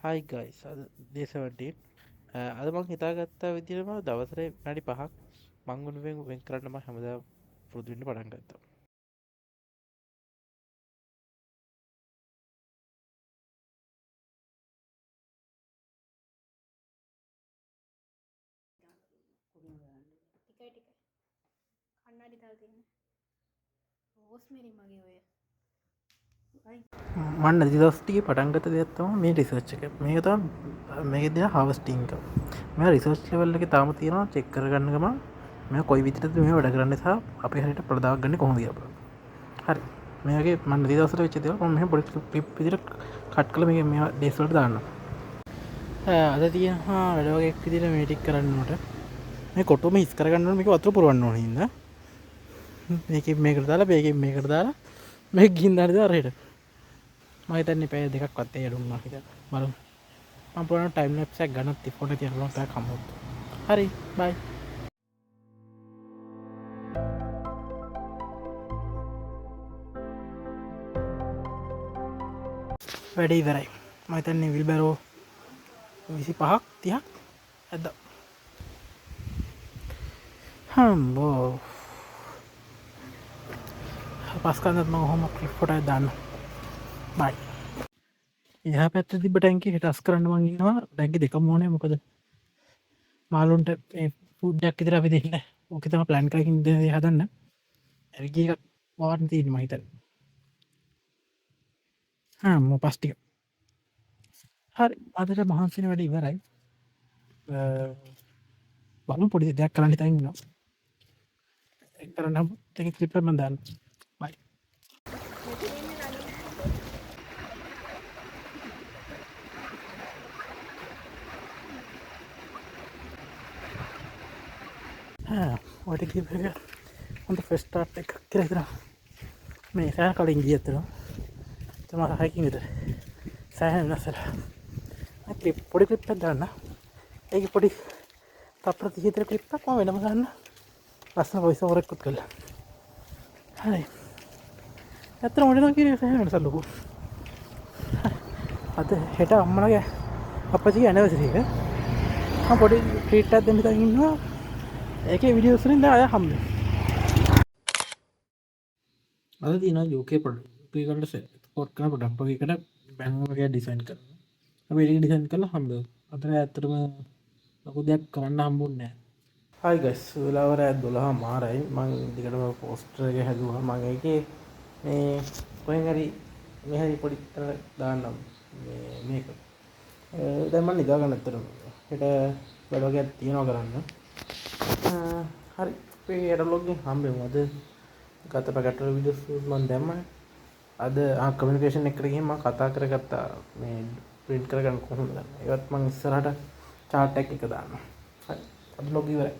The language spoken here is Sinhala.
Hi guys, අද day 17. අද මං හිතාගත්ත විදිහටම දවසට විනාඩි 5ක් මං වෙනුවෙන් වෙන් කරන්න මං හැමදාම පුරුදු වෙන්න පටන් ගත්තා. ටිකයි ටිකයි කන්නඩි දාලා තියෙන්නේ. රෝස්මෙරි මගේ ඔය. මං නැති දවස් ටිකේ පටන් ගත්ත දෙයක් තමයි මේ රිසර්ච් එක. මේක තමයි මේකේ තියෙන හාවස්ටිං එක. මෙයා රිසර්ච් ලෙවල් එකේ තාම තියෙනවා චෙක් කරගන්න ගමන් මෙයා කොයි විදිහටද මේ වැඩ කරන්නේ සහ අපි හරියට ප්‍රදාවක් ගන්නේ කොහොමද කියලා බලන්න. හරි. මේ වගේ මං නැති දවසට වෙච්ච දේවල් මම මෙහෙම පොඩි ක්ලිප් විදිහට කට් කරලා මේක මේවා ඩේස් වලට දාන්නම්. අද තියෙනවා වැඩ වගේක් විදිහට මේ ටික කරන්න මට. මේ කොටුවම හිස් කරගන්න ඕනේ, මේක වතුර පුරවන්න ඕනේ හින්දා. මේකෙන් මේකට දාලා, මේකෙන් මේකට දාලා, මේක ගිහින් දාලා දාලා අරහෙට. මම හිතන්නේ පැය දෙකක්වත් ඒ අඩු වුණා කියලා. බලමු. මම පුළුවන් ටයිම් ලැප්ස් එකක් ගන්නත් ෆෝන් එකේ තියන්න පුළුවන් පැයක් හම්බුනොත්. හරි, බයි. වැඩේ ඉවරයි. මම හිතන්නේ විල්බැරෝ 25ක් 30ක් ඇද්දා. හම්බෝ. පස් කන්දත් මම ඔහොම ක්ලිප් ෆොටෝ එකක් දාන්නම්. බයි. එහා පැත්තේ තිබ්බ ටැංකිය හෙට අස් කරන්න මං ඉන්නවා. ටැංකි දෙකම ඕනේ, මොකද මාළුන්ට මේ ෆුඩ් එකක් විතර අපි දෙන්න. ඕකේ තමයි ප්ලෑන් කරගෙන ඉන්න දේ හදන්න. ඇල්ගි එකක් වවන්න තියෙන්නේ මං හිතන්නේ. හා මෝ පස් ටික. හරි, අදට මහන්සි වෙන වැඩ ඉවරයි. බලමු පොඩි දෙයක් කරන්න හිතන් ඉන්නවා. ඒක කරන්න හම්බුත් ඒකේ ක්ලිප් එකක් මං දාන්නම්. බයි. ඔයාලට කියපු එක හොඳ ෆ්‍රෙෂ් ස්ටාර්ට් එකක් කියලා හිතනවා. මේ සෑහෙන කලින් ගියත් වෙනවා. තමයි හයිකින් විතර. සෑහෙන වෙනස් වෙලා. මම පොඩි ක්ලිප් එකක් දාන්න. ඒකේ පොඩි තප්පර 30 විතර ක්ලිප් එකක් මම වෙනම දාන්න. ලස්සන වොයිස් ඕවර් එකකුත් කළා. හරි. ඇත්තටම මට නම් කියන්නේ සෑහෙන වෙනසක් ලොකු. අද හෙට අම්මලාගේ අප්පච්චිගේ ඇනිවර්සරි එක. මම පොඩි ට්‍රීට් එකක් දෙන්න හිතන් ඉන්නවා. ඒකේ වීඩියෝස් වලින් දැන් අය හම්බ වෙනවා. අද තියෙනවා UK product. UK වලට එක්ස්පෝර්ට් කරන ප්‍රොඩක්ට් වගේකට බැනර් වගේ ඩිසයින් කරනවා. අපි ඒක ඩිසයින් කරලා හම්බ වෙනවා. අතන ඇත්තටම ලොකු දෙයක් කරන්න හම්බුන්නේ නැහැ. Hi guys, වෙලාව රෑ 12:00මාරයි. මං දිගටම පෝස්ටර් එක හැදුවා. මං ඒකේ මේ කොහෙන් හරි මේ හරි පොඩි තැනක දාන්නම් මේ මේක. දැන් මං නිදා ගන්න ඇත්තටම. හෙට වැඩ වගේක් තියෙනවා කරන්න. හරි, අපි හෙට ව්ලොග් එකෙන් හම්බෙමු. අද ගත පැකට් වල වීඩියෝස් මං දැම්මනේ. අද කමියුනිකේෂන් එකට ගිහින් මං කතා කරගත්තා මේ ප්‍රින්ට් කරගන්න කොහොමද ගන්න. ඒවත් මං ඉස්සරහට චාට් එකක් එක දාන්නම්. හරි, අද ව්ලොග් ඉවරයි.